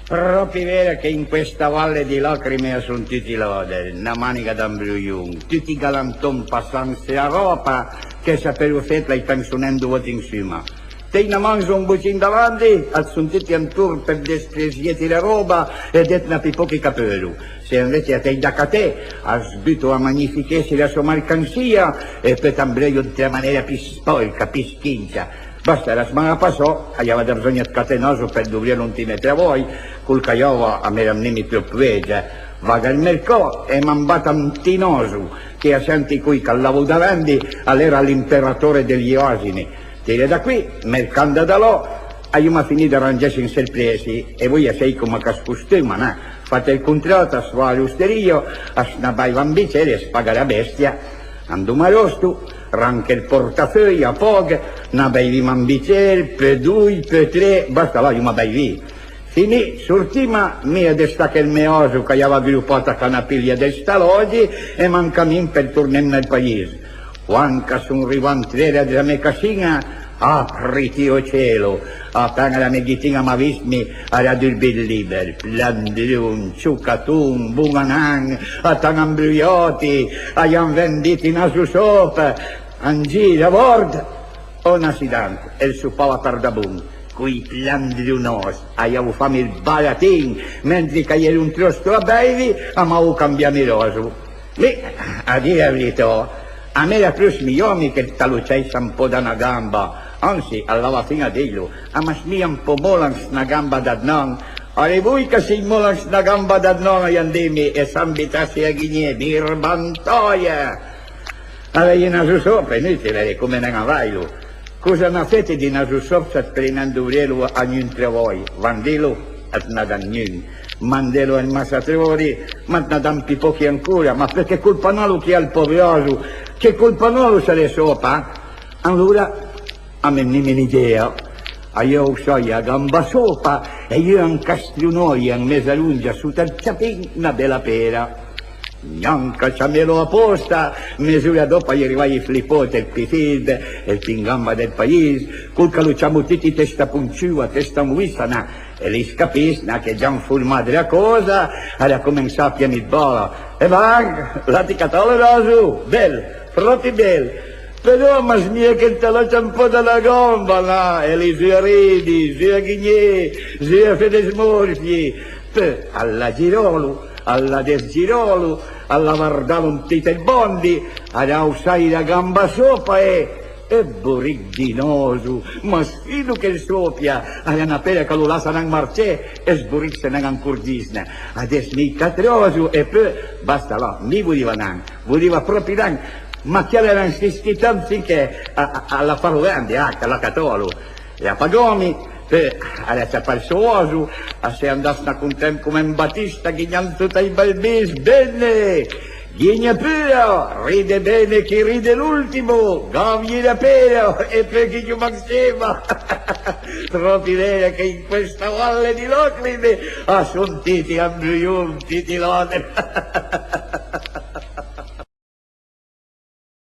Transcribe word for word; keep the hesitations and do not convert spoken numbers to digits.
Pròpi vera che in questa valle di lacrime a son tuti lòder, na màniga d'ambrujon, tuti galanton passant sü la ròba, che s'a peulo fetla a-j penso nen do vot ansuma. T'é na man, son bocin davanti, a son tuti antorn për despresiete la ròba e dëtna pi pòchi ch'a peulo. Se anvece a t'é da caté, a sbuto a magnifichesse la sò marcansìa e peui t'ambreujo ant la manera pi spòrca, pi schincia. Basta, la sman-a passò, a-i avìa da bzògn ëd caté n'òso për dovrì l'ùltime travai, col ch'a-i ava a m'era mnì mi tròp vege. Vago al mercà e m'ambata ant un òso, che a senti coj ch'al lavo davendi, a l'era l'imperatore dëgli asini. Tire da quì, mercand da là, a-i oma finì d'arangesse an sërpresi, e vòi a sai coma ch'as costuma, neh? Fat ël contrat, as va a l'osteria, as na beiva un bicer e as paga la bestia. Andoma a l'òsto, ranche ël portafeuj, a paghe, na beivima un bicer, peui doi, peui tre, basta, là a-i oma beivì. Finì, sortima, mi a dëstache ël mè òso ch'a-i ava gropà tacà na pilia dël stalògi e m'ancamin për tornemne al pais. Quand ch'a son rivà antrera dla mè casin-a, apriti ò cielo, apen-a la mè ghitin-a a m'ha vistmi, a l'ha durbì ël liber, plandron, ciocaton, bon a nen, a t'han ambrujàti, a-j han vendìt un aso sòp, an gir a vòrd, òn acident, ël sopava për da bon, coj plandronòs, a-i avo fam ël baratin, mentri ch'a-i ero an tròsto a beivi, a m'avo cambià mi l'òso. Beh, a dì la verità, a m'era pròpi mei che t'alociesse un pò da na gamba, ansi, al lava fin a dilo, a m'asmija un pò mòla an sna gamba da dnan. Alora vòi ch'a sij mòla an sna gamba da dnan, a-j han dimi, e sambit a s'era ghigné, birbantaje! A l'é un aso sòp, inùtil, a l'é coma nen avèilo. Còsa n'à fete d'un aso sòp s'at peui nen dovrelo a gnun travai? Vandilo, at na dan gnun. Mandelo al massatròri, m'at na dan pi pòchi ancora. Ma përchè colpa n'alo ch'al è ël pòver òso? Che colpa n'alo s'a l'é sòp, eh? Alora, a m'é vnime n'idea. A-j aussàje a gamba sòpa e a-j ancastronàje an mesa longia sota ël ciapin na bela pera. Gnanca ciamelo apòsta, mez'ora dòp a-i rivaje ij flipòt, ël pi fërb e ël pi an gamba dël pais, col ch'a lo ciamo tuti testa ponciua, testa moissa, neh, e lij as capiss, neh, che già an formà dla còsa, a l'ha comensà a piemi ëd bala. E ben, l'ati catalo l'òso? Bel, pròpi bel. Però a m'asmija ch'al t'alocia un pò da na gamba, neh, e lij zu a ridi, zu a ghigné, zu a fé dë smorfie. Peui al l'ha giralo, al l'ha dësgiralo, al l'ha vardalo an tut ël bandi, al l'ha aussàje la gamba sòpa e, e borich d'un òso, ma sfido ch'al sòpia, a l'é na pera ch'a lo lassa nen marcé, e sboricse nen ancorgissne. Adess mi i catròso e peui, basta là, mi i voliva nen, voliva pròpi nen, ma ch'a l'ha insistì tant finché a, a, a l'ha falo vendi, ah, ch'a l'ha catalo. E a pagami, peui a l'ha ciapà ël sò òso, a s'é andà sna content coma un batista, ghignand sota ij bel bis, bene! Ghigna pura, ride bene chi ride l'ultimo, gavje la pera e peui ghignoma ansema. Pròpi vera che in questa valle di lacrime a son tuti ambrujon, tuti lòder.